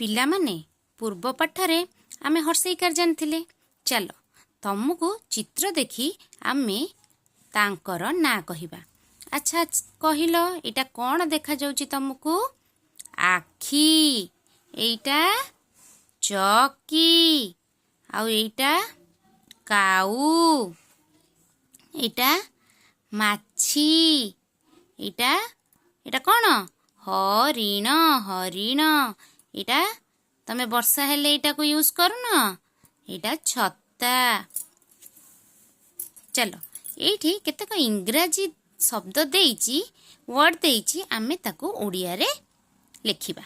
ପିଲାମାନେ, ପୂର୍ବ ପାଠରେ ଆମେ ହର୍ଷେଇକାର ଜାଣିଥିଲେ। ଚାଲ, ତମକୁ ଚିତ୍ର ଦେଖି ଆମେ ତାଙ୍କର ନାଁ କହିବା। ଆଚ୍ଛା, କହିଲ, ଏଇଟା କ'ଣ ଦେଖାଯାଉଛି ତମକୁ? ଆଖି। ଏଇଟା ଚକି। ଆଉ ଏଇଟା କାଉ। ଏଇଟା ମାଛି। ଏଇଟା କ'ଣ? ହରିଣ, ହରିଣ। ଏଇଟା ତମେ ବର୍ଷା ହେଲେ ଏଇଟାକୁ ୟୁଜ୍ କରୁନ? ଏଇଟା ଛତା। ଚାଲ, ଏଇଠି କେତେକ ଇଂରାଜୀ ଶବ୍ଦ ଦେଇଛି, ୱାର୍ଡ ଦେଇଛି, ଆମେ ତାକୁ ଓଡ଼ିଆରେ ଲେଖିବା।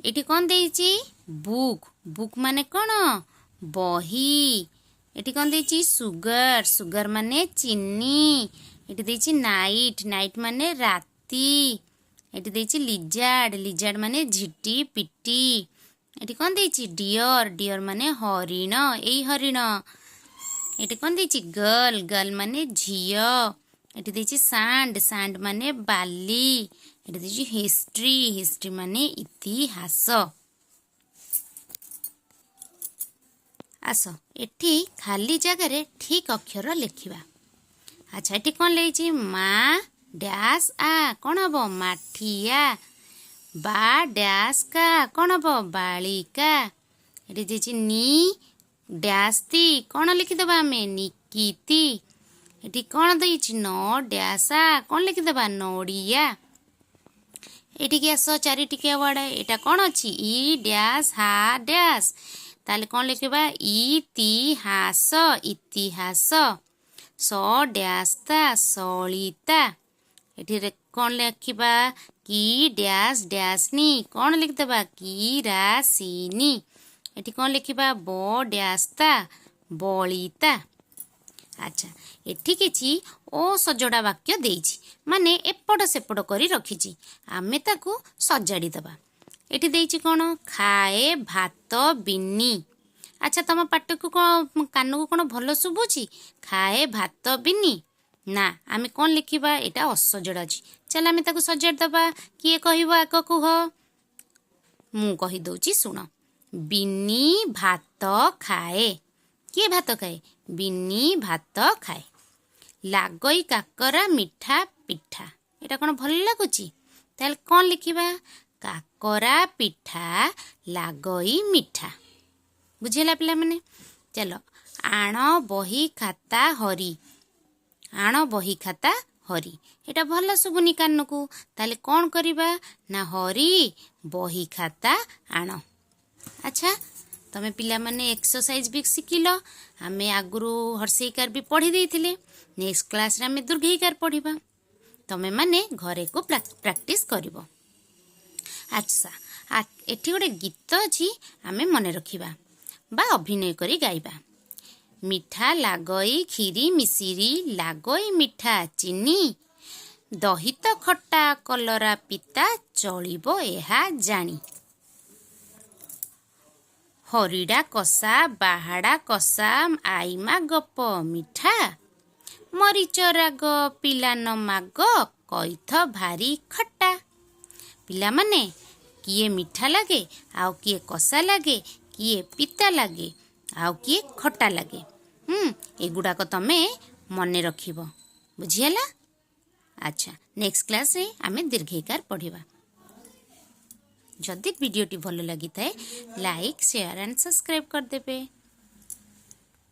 ଏଇଠି କ'ଣ ଦେଇଛି? ବୁକ୍। ବୁକ୍ ମାନେ କ'ଣ? ବହି। ଏଠି କ'ଣ ଦେଇଛି? ସୁଗର। ସୁଗର ମାନେ ଚିନି। ଏଠି ଦେଇଛି ନାଇଟ୍। ନାଇଟ୍ ମାନେ ରାତି। ଏଠି ଦେଇଛି ଲିଜାର୍ଡ। ଲିଜାର୍ଡ ମାନେ ଝିଟି ପିଟି। ଏଠି କ'ଣ ଦେଇଛି? ଡିଅର। ଡିଅର ମାନେ ହରିଣ, ଏଇ ହରିଣ। ଏଠି କ'ଣ ଦେଇଛି? ଗର୍ଲ। ଗର୍ଲ ମାନେ ଝିଅ। ଏଠି ଦେଇଛି ସାଣ୍ଡ। ସାଣ୍ଡ ମାନେ ବାଲି। ଏଠି ଦେଇଛି ହିଷ୍ଟ୍ରି। ହିଷ୍ଟ୍ରି ମାନେ ଇତିହାସ। ଆସ, ଏଠି ଖାଲି ଜାଗାରେ ଠିକ୍ ଅକ୍ଷର ଲେଖିବା। ଆଚ୍ଛା, ଏଠି କ'ଣ ଲେଖିଛି? ମା ଡ୍ୟାସ୍ ଆ, କ'ଣ ହବ? ମାଠିଆ। ବା ଡ୍ୟାସ୍ କା, କ'ଣ ହବ? ବାଳିକା। ଏଠି ଦେଇଛି ନି ଡ୍ୟାସ୍ ତି, କ'ଣ ଲେଖିଦେବା ଆମେ? ନିକିତି। ଏଠି କ'ଣ ଦେଇଛି? ନ ଡ୍ୟାସ୍ ଆ, କ'ଣ ଲେଖିଦେବା? ନଡ଼ିଆ। ଏଠିକି ଆସ, ଚାରି ଟିକିଆ ୱାର୍ଡ଼। ଏଇଟା କ'ଣ ଅଛି? ଇ ଡ୍ୟାସ୍ ହା ଡ୍ୟାସ୍, ତାହେଲେ କ'ଣ ଲେଖିବା? ଇତିହାସ, ଇତିହାସ। ସ ଡ୍ୟାସ୍ ତା, ସଳିତା। ଏଠି କ'ଣ ଲେଖିବା? କି ଡ୍ୟାସ୍ ଡ୍ୟାସ୍ ନି, କ'ଣ ଲେଖିଦେବା? କିରାସିନି। ଏଠି କ'ଣ ଲେଖିବା? ବ ଡ୍ୟାସ୍ ତା, ବଳିତା। ଆଚ୍ଛା, ଏଠି କିଛି ଅସଜଡ଼ା ବାକ୍ୟ ଦେଇଛି, ମାନେ ଏପଟ ସେପଟ କରି ରଖିଛି, ଆମେ ତାକୁ ସଜାଡ଼ି ଦେବା। ଏଠି ଦେଇଛି କ'ଣ? ଖାଏ ଭାତ ବିନି। ଆଚ୍ଛା, ତମ ପାଟିକୁ କ'ଣ, କାନକୁ କ'ଣ ଭଲ ଶୁଭୁଛି? ଖାଏ ଭାତ ବିନି? ନା, ଆମେ କ'ଣ ଲେଖିବା? ଏଇଟା ଅସଜଡ଼ା ଅଛି, ଚାଲ ଆମେ ତାକୁ ସଜାଡ଼ି ଦେବା। କିଏ କହିବ ଆଗ? କୁହ। ମୁଁ କହିଦେଉଛି, ଶୁଣ। ବିନି ଭାତ ଖାଏ। କିଏ ଭାତ ଖାଏ? ବିନି ଭାତ ଖାଏ। ଲାଗଇ କାକରା ମିଠା ପିଠା। ଏଇଟା କ'ଣ ଭଲ ଲାଗୁଛି? ତାହେଲେ କ'ଣ ଲେଖିବା? କାକରା ପିଠା ଲାଗଇ ମିଠା। ବୁଝିହେଲା ପିଲାମାନେ? ଚାଲ, ଆଣ ବହି ଖାତା ହରି। ଆଣ ବହି ଖାତା ହରି, ଏଇଟା ଭଲ ଶୁଭୁନି କାନକୁ। ତାହେଲେ କ'ଣ କରିବା ନା, ହରି ବହି ଖାତା ଆଣ। ଆଚ୍ଛା, ତମେ ପିଲାମାନେ ଏକ୍ସରସାଇଜ ବି ଶିଖିଲ। ଆମେ ଆଗରୁ ହର୍ଷେଇକାର ବି ପଢ଼ି ଦେଇଥିଲେ। ନେକ୍ସଟ କ୍ଲାସରେ ଆମେ ଦୀର୍ଘଇକାର ପଢ଼ିବା। ତମେମାନେ ଘରେକୁ ପ୍ରାକ୍ଟିସ୍ କରିବ। ଆଚ୍ଛା, ଏଠି ଗୋଟେ ଗୀତ ଅଛି, ଆମେ ମନେ ରଖିବା ବା ଅଭିନୟ କରି ଗାଇବା। ମିଠା ଲାଗଇ କ୍ଷୀରି ମିଶିରି, ଲାଗଇ ମିଠା ଚିନି, ଦହି ତ ଖଟା କଲରା ପିତା, ଚଳିବ ଏହା ଜାଣି। ହରିଡ଼ା କଷା ବାହାଡ଼ା କଷା, ଆଇମା ଗପ ମିଠା, ମରିଚ ରାଗ ପିଲା ନ ମାଗ, କଇଥ ଭାରି ଖଟା। ପିଲାମାନେ, କିଏ ମିଠା ଲାଗେ, ଆଉ କିଏ କଷା ଲାଗେ, କିଏ ପିତା ଲାଗେ, ଆଉ କିଏ ଖଟା ଲାଗେ। ଏଗୁଡ଼ାକ ତମେ ମନେ ରଖିବ। ବୁଝିହେଲା? ଆଚ୍ଛା, ନେକ୍ସଟ କ୍ଲାସରେ ଆମେ ଦୀର୍ଘଇକାର ପଢ଼ିବା। ଯଦି ଭିଡ଼ିଓଟି ଭଲ ଲାଗିଥାଏ, ଲାଇକ୍, ସେୟାର ଆଣ୍ଡ ସବସ୍କ୍ରାଇବ୍ କରିଦେବେ।